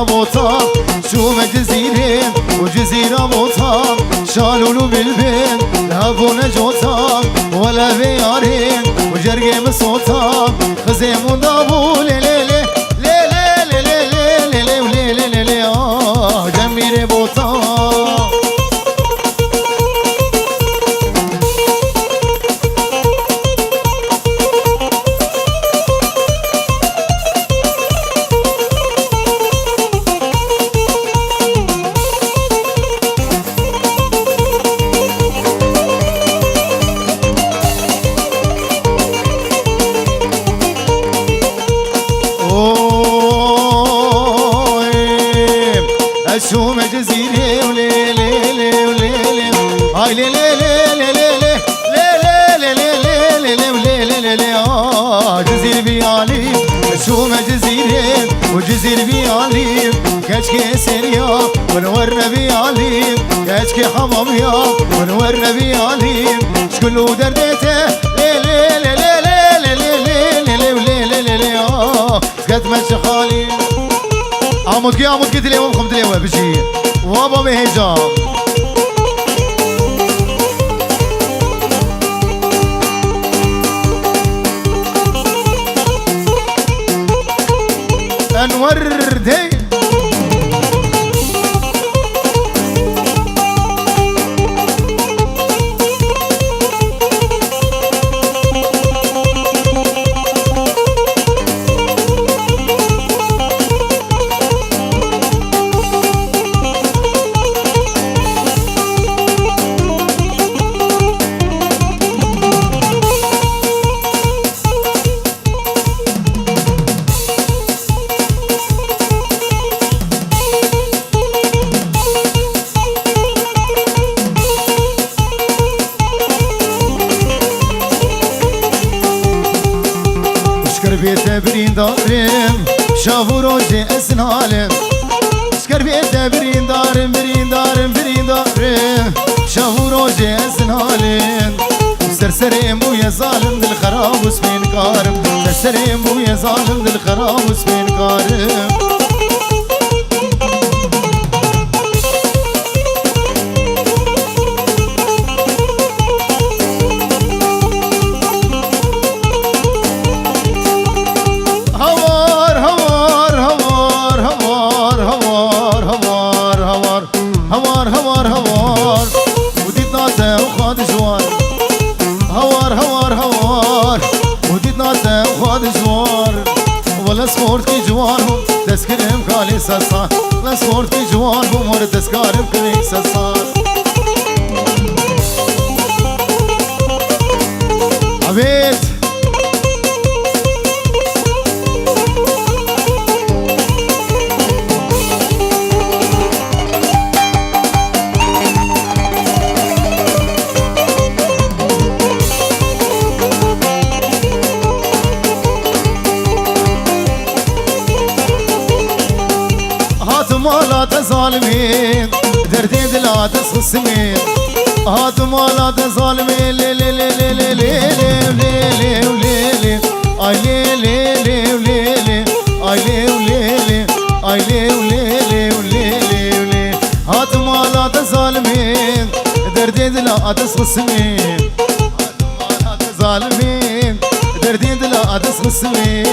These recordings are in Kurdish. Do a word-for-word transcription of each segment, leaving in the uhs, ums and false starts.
Bota, çûme Cizîrê û Cizîra bota, şalûl û bilbil, li hev bûne cota, wele vê yarê û cergê min sota, xizê min da bû lê lê lê, lê lê lê lê lê lê lê û lê lê lê lê, ah, Cemîrê bota. Oy, ez çûme Cizîrê û lê lê lê û lê lê. Ay lê lê lê lê lê lê. Lê lê lê lê lê lê lê lê lê lê lê, ah, Cizîr bî alî. Çûme Cizîrê û Cizîr bî alî. Keçkê seriya min werne bî alî. Keçkê hemamiya min werne bî alî. Ji kul û derdê te lê lê lê lê lê lê lê lê lê lê lê lê lê lê lê, ah. Ketme çi xalî. Amûtkî, amûtkî dilê we bixwim, dilê we bijî. Wa bavê hêja. Enwer dey. Ji kerbê te birîndar im, şev û rojê ez nalim. Ji kerbê te birîndar im, birîndar im, birîndar im, şev û rojê ez nalim. Ser serê min bûye zalim, dil xerab û spênkar im. Ser serê min bûye zalim, dil xerab û spênkar im. Hawar, hawar, hawar. Hawar, hawar, hawar. Û dîtna te û xwe dijwar. Hawar, hawar, hawar. Û dîtna te û xwe dijwar. Wele ez xortkî ciwan bûm, dest kirim kalê sesar. Wele ez xortkî ciwan bûm, were dest karim kirê sesar. Abêt. Hatim mala te zalimê, derdê dila te xismê. Hatim mala te zalimê, lê lê lê lê lê lê lê lê lê lê lê lê. Ay lê lê lê lê lê. Ay lê lê lê. Ay lê lê lê lê lê lê lê. Hatim mala te zalimê, derdê dila te xismê. Zalimî, derdî dila ez xismî.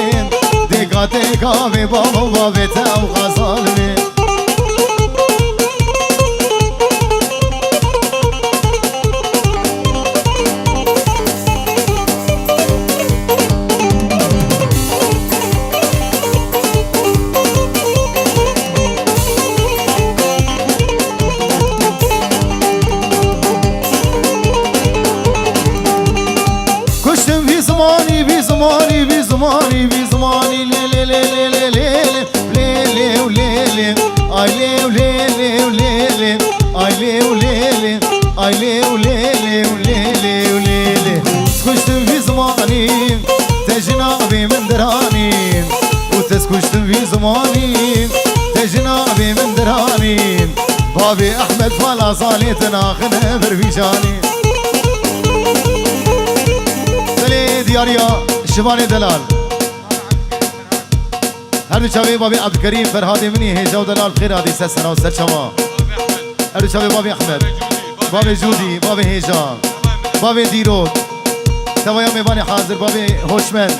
Dêka dêka vê bavo va vê te ew xazalimî. Kuştum vî zimanî, vî zimanî, vî zimanî, vî zimanî, lê, lê, lê, lê, lê, lê, lê, lê, lê, lê, lê, ay, lê, lê, lê, lê, lê, ay, lê, lê, lê, ay, lê, lê, lê, lê, lê, lê, lê, lê. Kuştum vî zimanî, te ji navê min diranî. Û te kuştum vî zimanî, te ji navê min diranî. Bavê Ehmed Falazanê te naxine ber vî canî. Belê diyariya Şivanê Delal. Her du çavê babê Ebdulkerîm, Ferhadê min î, hêja û delal, bi xêr hatî ser sera û ser çava. Her du çavê babê Ehmed, babê Cûdî, babê Hêja, babê Dîrok, tevaya mêvanê hazir, babê Hoşmend,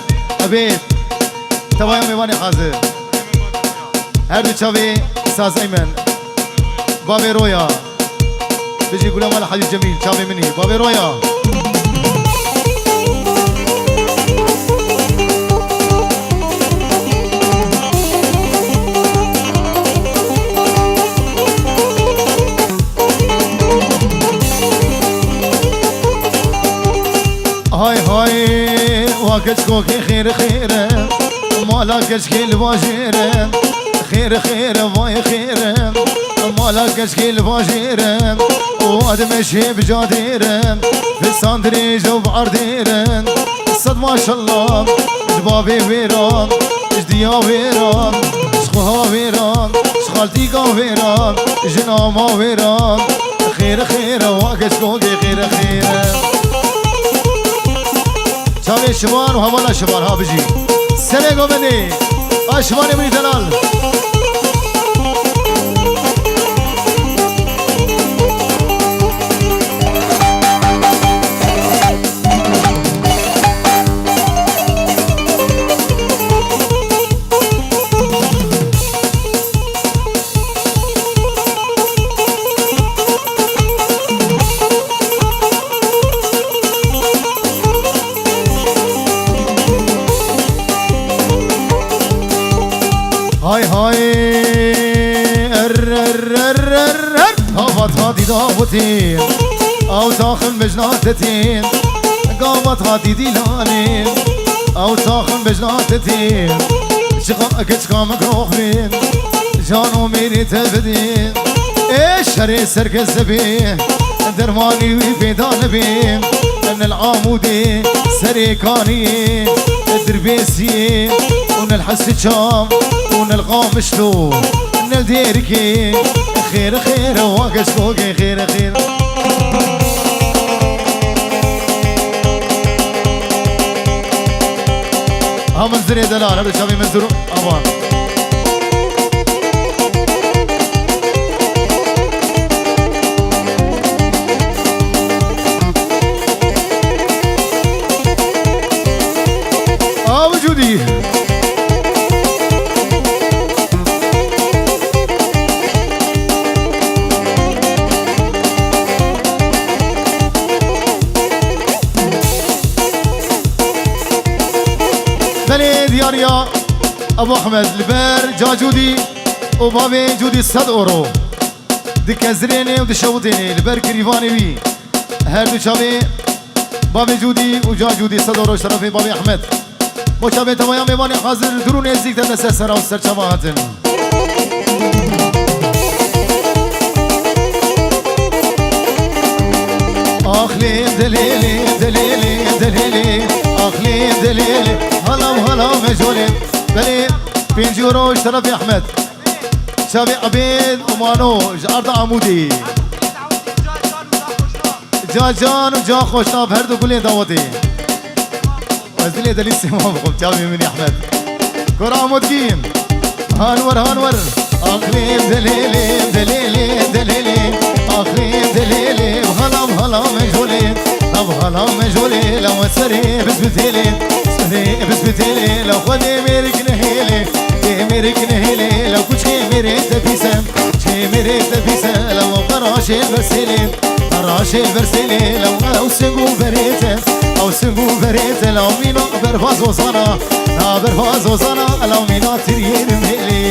Ebêd, tevaya mêvanê hazir. Her du çavê Sazeymen, babê Roya. Bijî Gulam Al Halîl Cemîl, çavê min î. Bavê Roya. Hay hay, wa keçkokê xêr xêr e, mala keçkê li bajêr e. Xêr e, xêr e, vay xêr e. Mala keçkê li bajêr e. Û adime şê bi cadêr e. Fisan dirêj û bi erdêr e. Sed maşallah. Ji bavê wêran, ji diya wêran, ji xweha wêran, ji xaltîka wêran, ji nama wêran. Xêr e, xêr e, wa keçkokê xêr e, xêr e. Çavê şivan û hevala şivan ha bijî. Serê govendê. A şivanê min î delal. Hay hay. Er, er, er, er, er. Hava ta dîda witî. Ew taxin bijna tetî. Gava ta dîdî lanî. Ew taxin bijna tetî. Çiqa keçka min grox bî. Can û mêrê te bidî. Ê şerê serkesebî, dermanî wî pêda nebî. Nil Amûdê, Serê Kaniyê, Dirbêsiyê û nil Hesiçam û nil Qamişlo, nil Dêrikê. Xêr xêr wa keçkokê xêr xêr. Ha min zirê delal, her çavê min zir avan. Awi Cûdî. Belê diyariya Ebu Ehmed li ber ca Cûdî û bavê Cûdî sed euro. Dikezirêne û dişewitêne li ber girîvanê wî. Her du çavê bavê Cûdî û ca Cûdî sed euro ji terefê bavê Ehmed. Bo çavê tevaya mêvanê hazir, dûr û nêzîk de ser sera û ser çava hatin. Axlê delêlê, delêlê, delêlê, axlê delêlê, halam halam e jolê. Belê pêncî euro ji terefê Ehmed. Çavê Ebêd û Mano ji arda Amûdê. Ca can û ca xweşnav her du gulên dawetê. Ez dilê delî sêma bixwim, çavê min Ehmed. Kor Amûdgî. Han wer, han wer. Aqlê delêlê, delêlê, delêlê. Aqlê delêlê, halam halam e jolê. Nav halam e jolê, la serê biz bitêlê. Serê biz bitêlê, la xwedê mêrik nehêlê. Ê mêrik nehêlê, la kuçkê mêrê te pîse. Çê mêrê te pîse, la qeraşê versêlê. Qeraşê versêlê, la ew sing û berê te. Ew sing û berê te, la mîna berva zozana. Na berva zozana, la mîna tiriyê nimêlê.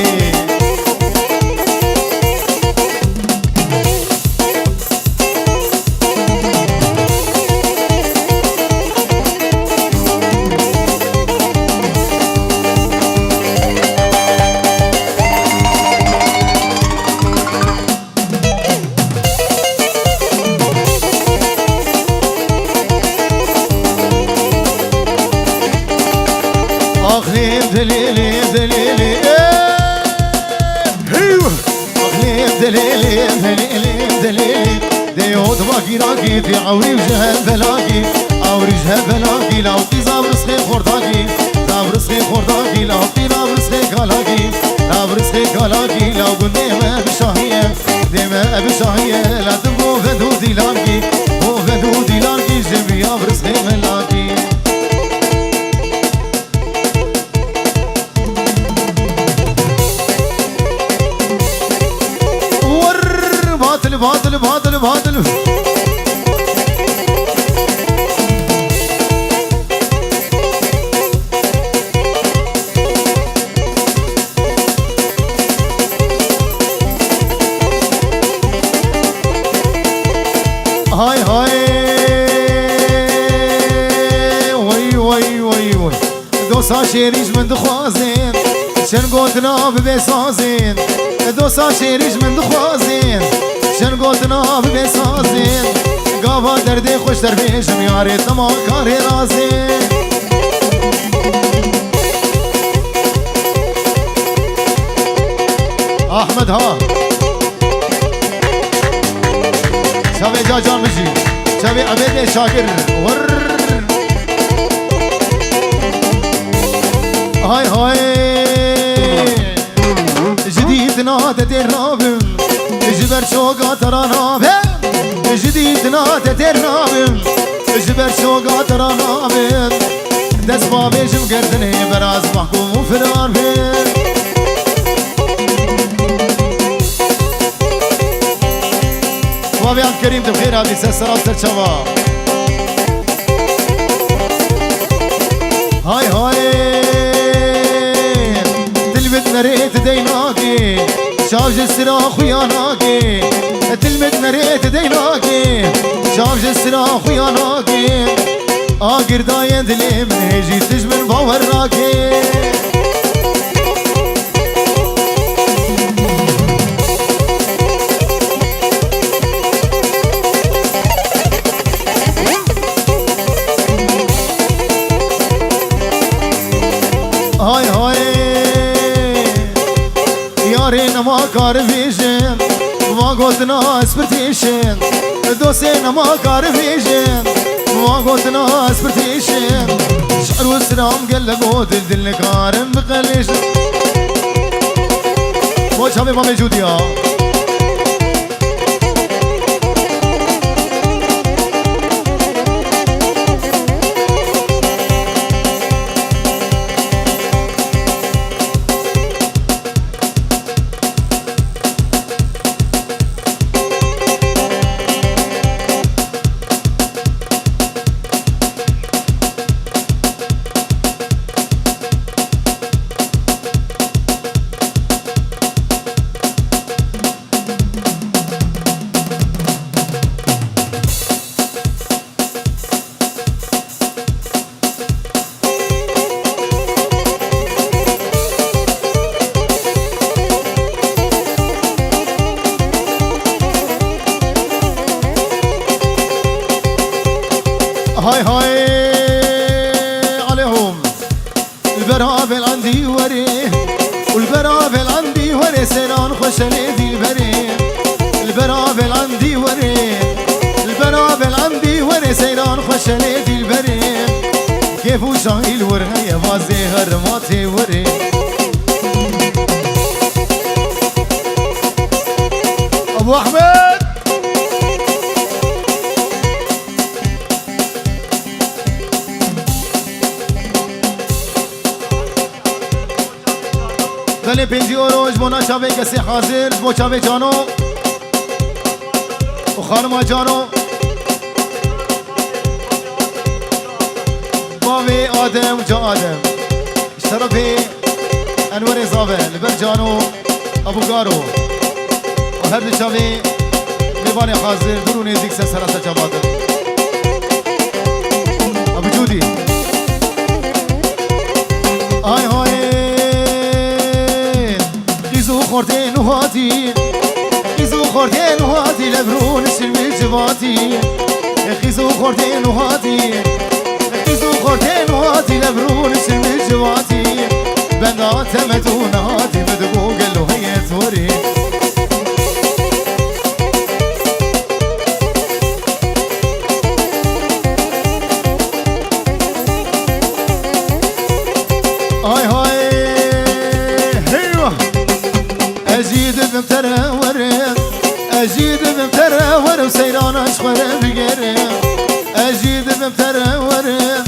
Axlê delêlê, delêlê, ê! Hîw! Axlê delêlê, delêlê, delêlê. Dê ot vakî rakî, dê ewrî ji hevelakî, ewrî ji hevelakî, law tîza bi rizqê xortakî. Rizqê xordakî, la pîra rizqê kalakî, la rizqê kalakî, la gundê me bi şahiye, dê me bi şahiye, la tim bo vedû dîlakî, bo vedû dîlakî, ji biya rizqê me lakî. Wurr, batil, batil, batil, batil. Hay hay. Way, way, way, way. Dosa şêrî ji min dixwazin, çend gotina bibe sazin. Dosa şêrî ji min dixwazin, çend gotina bibe sazin. Gava derdê xweş derbêjim, yarê tema karê razin. Ahmed ha. Çavê ca can bijî. Çavê Ebedê Şakir. Wurr. Hay hay. Ji dîtina te têr nabim. Ji ber çoka te ra nabim. Ji dîtina te têr nabim. Ji ber çoka te ra nabim. Dest bavêjim gerdinê beraz mahkum û firar bim. Bavê Abdulkerîm, tu xêr hatî, ser sera ser çava. Hay hay. Dilbit nerê tu dey nakî, çav ji sira xuya nakî. Dilbit nerê tu dey nakî, çav ji sira xuya nakî. A girdayên dilê min hêjî tu ji min bawer nakî. Hay hay. Yarê nema kar vêjin, va gotina ez pirtîşin. Dostê nema kar vêjin, va gotina ez pirtîşin. Şer û siram gele go dil dil nikarin biqelêjin. Bo çavê Mamê Cûdiya. Hay hay aleyhum. Li bera velandî werê, û li bera velandî werê, seyran xweşelê dîlberê. Li bera velandî werê, li bera velandî werê, seyran xweşelê dîlberê. Kêf û şahî li wir heye, vazê herma tê werê. Abu Ahmed. Belê pêncî euro ji bona çavê kesê hazir, ji bo çavê Cano û xanima Cano. Bavê Adem û ca Adem. Ji terefê Enwerê Zave, li ber Cano, Abu Garo û her du çavê mêvanê hazir, dûr û nêzîk ser sera ser çava din. Abu Cûdî. Ay hay. Qîz û xortên û hatî. Qîz û xortên û hatî, levrûn şirmî civatî. Qîz û xortên û hatî. Qîz û xortên û hatî, levrûn şirmî civatî. Benda temet û nehatî, min digo gelo heye torî. Terewerim, ez jî dibim terewerim, seyrana ji xwe re bigerim. Ez jî dibim terewerim,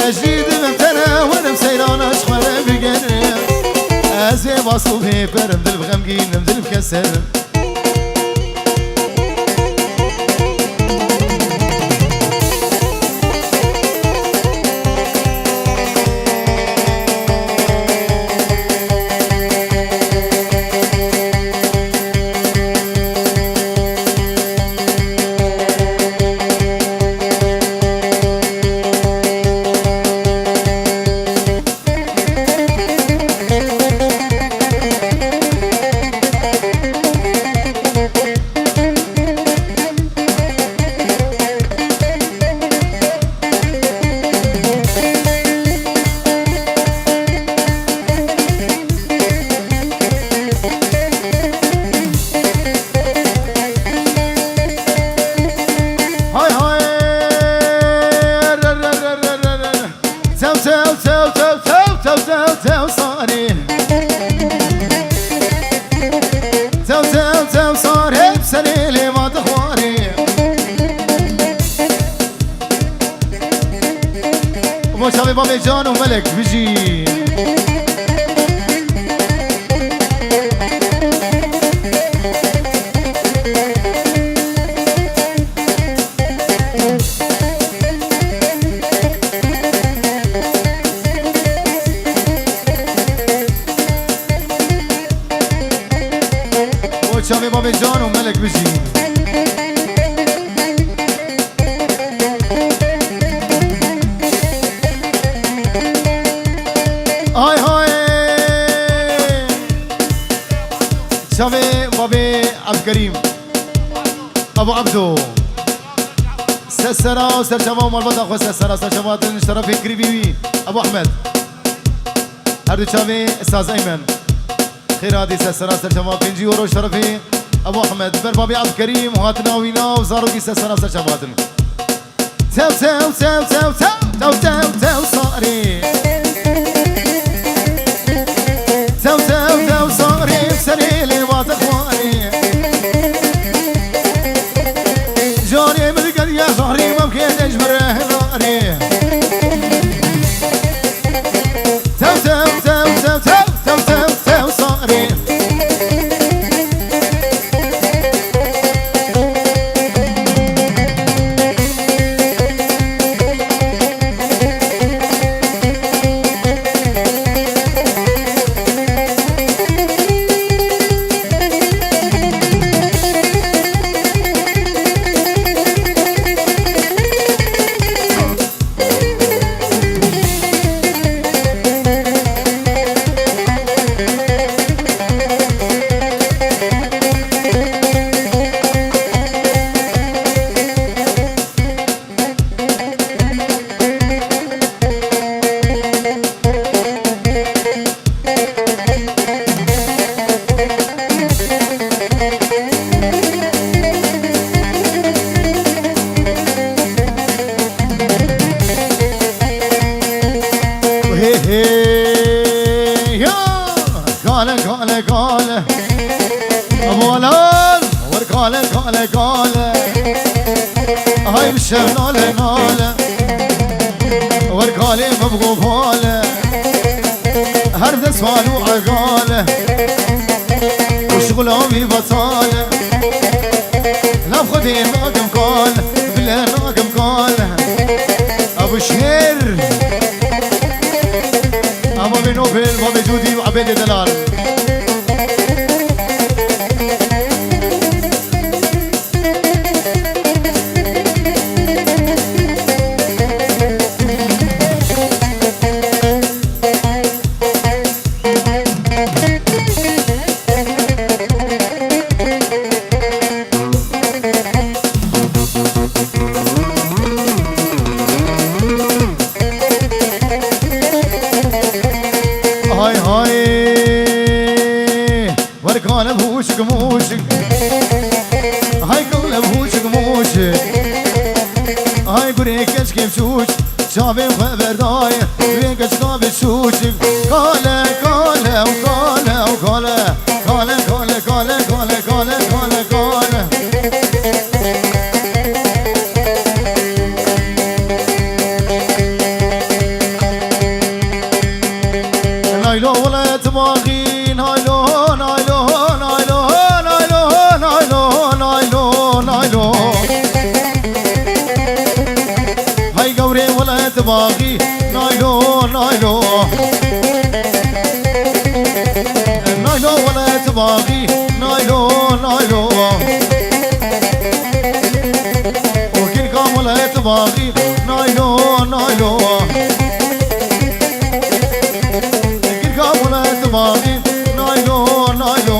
ez jî dibim terewerim, seyrana ji xwe re bigerim. Ez ê bas û bêperim, dil bi xemgînim, dil bi keserim. Hay hay. Re, re, re, re, re, re. Tew, tew, tew, tew, tew, tew, tew, tew, sarê. Tew, tew, tew, sarê, serê lê va dixwarê. Bo çavê babê Can û Melek bijî. Bo çavê babê Can û Melek bijî. Ay hay. Çavê babê Abdulkerîm. Ebu Abdo. Ser sera û ser çava û malbata xwe ser sera ser çava din şerefê kirîbî wî. Ebu Ahmed. Her du çavê Saz Eymen. Xêr hatî ser sera ser çava pêncî euro şerefê Ebu Ahmed. Ber babê Abdulkerîm û hatina wîna û zarokî ser sera ser çava din. Tew, tew, tew, tew, sarê. Tew, tew, tew, sarê, serê lê va dixwarê. Canê min digel ya zahrî me bikê dej bi re helarê. Tew, tew, tew, sarê. Hê, hê, ya. Kale, kale, kale. Abu Alal, wer kale, kale, kale. Hay şev nale, nale. Wer kale, me bgo kale. Her des falu egale. Şixula wî betal. Nav Xwedê nakim kal, bile nakim kal. Ebu Şêr. Ama bê Nobel, babê Cûdî û Ebedê Delal. Hay hay. Wer kale hûşik mûşik. Hay kale hûşik mûşik. Hay gurê keçkê çûç. Çavê xwe berdaye. Wê keçka bi çûçik. Kale, kale, kale, kale. Kale, kale, kale, kale. Tibaxî, naylo, naylo. Naylo, wele tibaxî, naylo, naylo. O girka wele tibaxî, naylo, naylo. Girka wele tibaxî, naylo, naylo.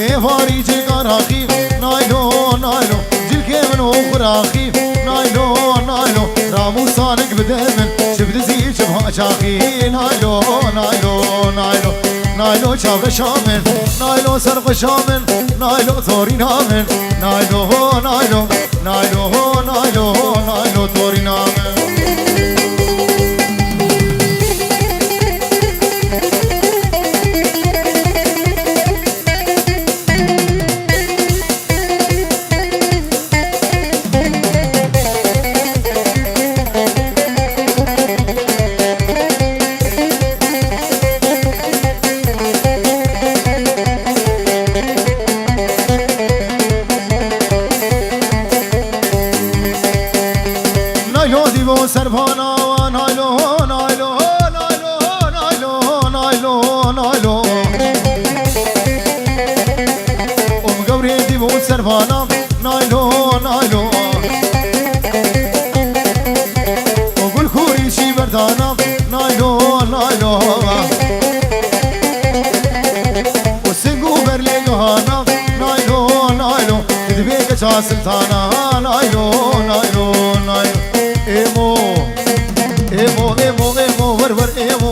Ê varî cêka raxî, naylo, naylo. Cilkê min û xuraxî, naylo, naylo. Ramûsanik bide min, çi bi dizî, çi bi haçaxî, naylo, naylo, naylo. Naylo çavreşa min, naylo serxweşa min, naylo torîna min, naylo, naylo, naylo, naylo, naylo torîna min. Naylo dîvo servana, naylo, naylo, naylo, naylo, naylo, naylo. Om gewrê dîvo servana, naylo, naylo. O gul xûrî şî berdana, naylo, naylo. O sing û berlê yohana, naylo, naylo. Dibê keça siltana, naylo, naylo, naylo. Êmo, êmo, êmo, êmo, wer, wer, êmo.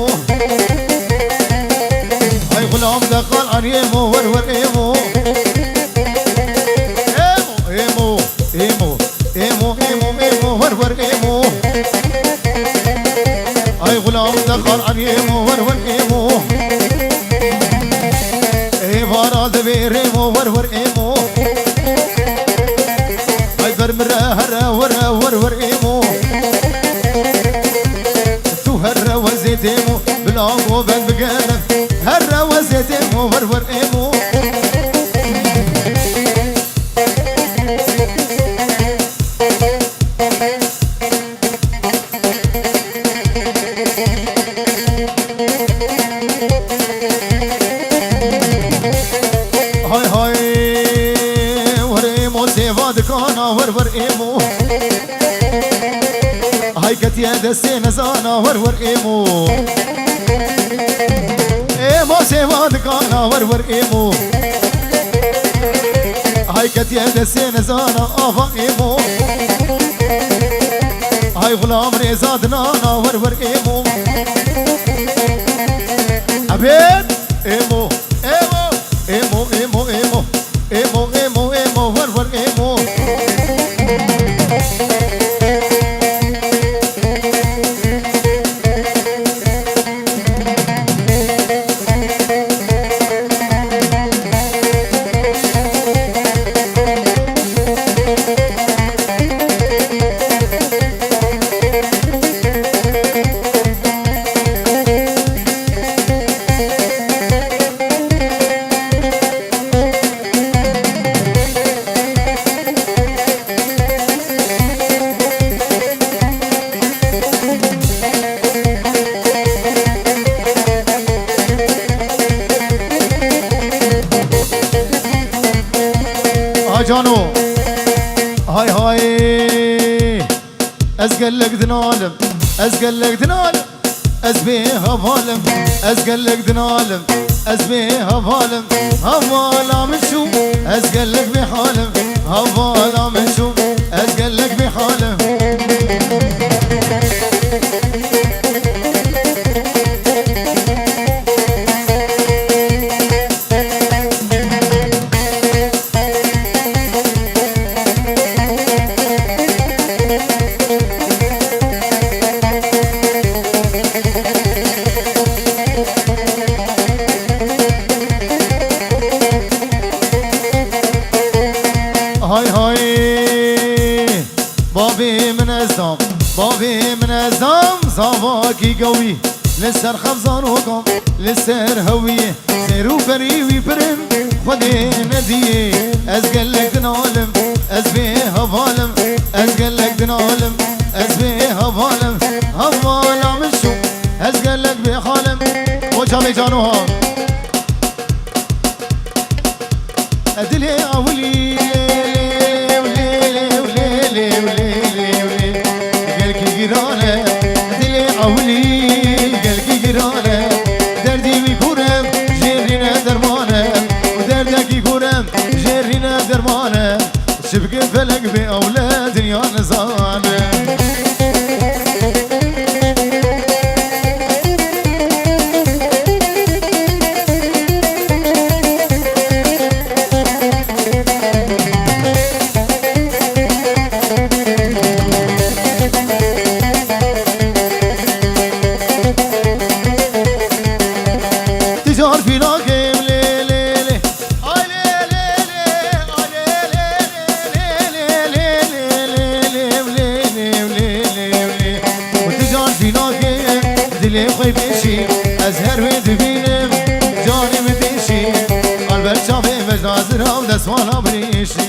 Ay xulam de qal anî êmo, wer, wer, êmo. Êmo, êmo, êmo, êmo, êmo, êmo, wer, wer, êmo. Ay xulam de qal anî êmo, wer, wer, êmo. Ê vara de vê rêmo, wer, wer, êmo. Ay ber min re here, were, wer, wer, êmo. Tu here wezê dêmo, bila govend bigere. Here wezê dêmo, wer, wer, êmo. Hay hay, wer êmo sêva dikana, wer wer êmo. Hay ketiye destê nezana, wer wer êmo. Êmo sêva dikana, wer wer êmo. Hay ketiye destê nezana, ava êmo. Hay xulam rêza dinana, wer wer êmo. Ebêd êmo, êmo, êmo, êmo, êmo, êmo, êmo, êmo, êmo, wer wer êmo. Ay cano. Hay hay. Ez gelek dinalim. Ez gelek dinalim. Ez bê hevalim, ez gelek dinalim, ez bê hevalim. Hevala min çû, ez gelek bê halim. Hevala min çû, ez gelek bê halim. Hay hay. Bavê min ez zam, bavê min ez zam, zavakî gewî. Li ser xezan û gam, li ser hewiyê, sêr û perî wî pirin, Xwedê nediyê. Ez gelek dinalim, Ez bê hevalim, ez gelek dinalim. Ez bê hevalim, hevala min şû. Ez gelek bê halim. O çavê canoha. Dilê ewilî, lê, lê, lê, lê, lê, lê, lê, lê, lê, lê, lê. Gelkî giran e, dilê ewilî, gelkî giran e. Derdî wî kûr e, jêrîne derman e. Û derdekî kûr e, jêrîne derman e. Çi bike felek bê ewle dinya nizane. Tijar fîlakêm lê lê lê. Ay lê lê lê, ay lê lê lê, lê lê lê. Û tu can fînakê dilê xwe pêşî, ez her wê dibînim canê min têşî. Alber çavê vejna zira û destwana birîşî.